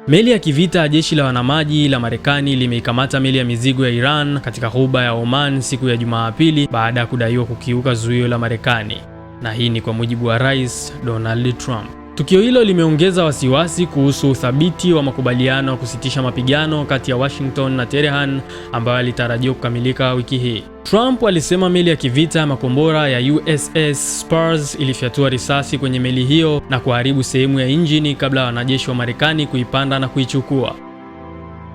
Meli ya kivita ya jeshi la wanamaji la Marekani limeikamata meli ya mizigo ya Iran katika ghuba ya Oman siku ya Jumapili baada ya kudaiwa kukiuka zuio la Marekani, na hii ni kwa mujibu wa Rais Donald Trump. Tukio hilo limeongeza wasiwasi kuhusu uthabiti wa makubaliano ya kusitisha mapigano kati ya Washington na Tehran ambayo yalitarajiwa kukamilika wiki hii. Trump alisema meli ya kivita ya makombora ya USS Spurs ilifyatua risasi kwenye meli hiyo na kuharibu sehemu ya injini kabla ya wanajeshi wa Marekani kuipanda na kuichukua.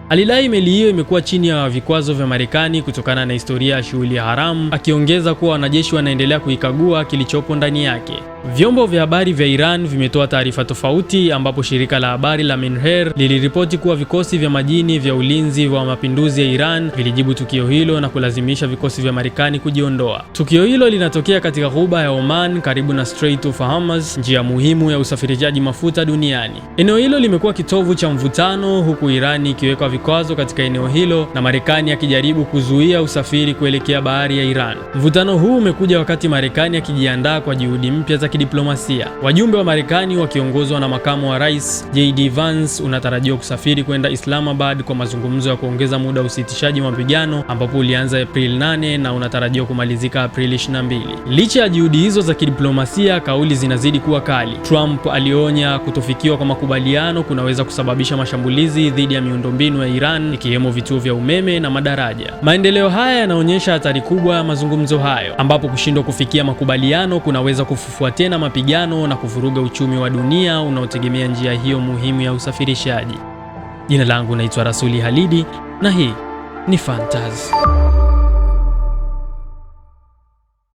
Alidai meli hiyo imekuwa chini ya vikwazo vya Marekani kutokana na historia ya shughuli ya haramu, akiongeza kuwa wanajeshi wanaendelea kuikagua kilichopo ndani yake. Vyombo vya habari vya Iran vimetoa taarifa tofauti, ambapo shirika la habari la Mehr liliripoti kuwa vikosi vya majini vya ulinzi wa mapinduzi ya Iran vilijibu tukio hilo na kulazimisha vikosi vya Marekani kujiondoa. Tukio hilo linatokea katika ghuba ya Oman karibu na Strait of Hormuz, njia muhimu ya usafirishaji mafuta duniani. Eneo hilo limekuwa kitovu cha mvutano, huku Iran ikiweka vikwazo katika eneo hilo na Marekani akijaribu kuzuia usafiri kuelekea bahari ya Iran. Mvutano huu umekuja wakati Marekani akijiandaa kwa juhudi mpya za kidiplomasia. Wajumbe wa Marekani wakiongozwa na makamu wa rais JD Vance unatarajiwa kusafiri kwenda Islamabad kwa mazungumzo ya kuongeza muda wa usitishaji mapigano ambapo ulianza Aprili 8 na unatarajiwa kumalizika Aprili 22. Licha ya juhudi hizo za kidiplomasia, kauli zinazidi kuwa kali. Trump alionya kutofikiwa kwa makubaliano kunaweza kusababisha mashambulizi dhidi ya miundombinu ya Iran ikiwemo vituo vya umeme na madaraja. Maendeleo haya yanaonyesha hatari kubwa ya mazungumzo hayo, ambapo kushindwa kufikia makubaliano kunaweza kufufua tena mapigano na kuvuruga uchumi wa dunia unaotegemea njia hiyo muhimu ya usafirishaji. Jina langu naitwa Rasuli Halidi na hii ni Fantaz.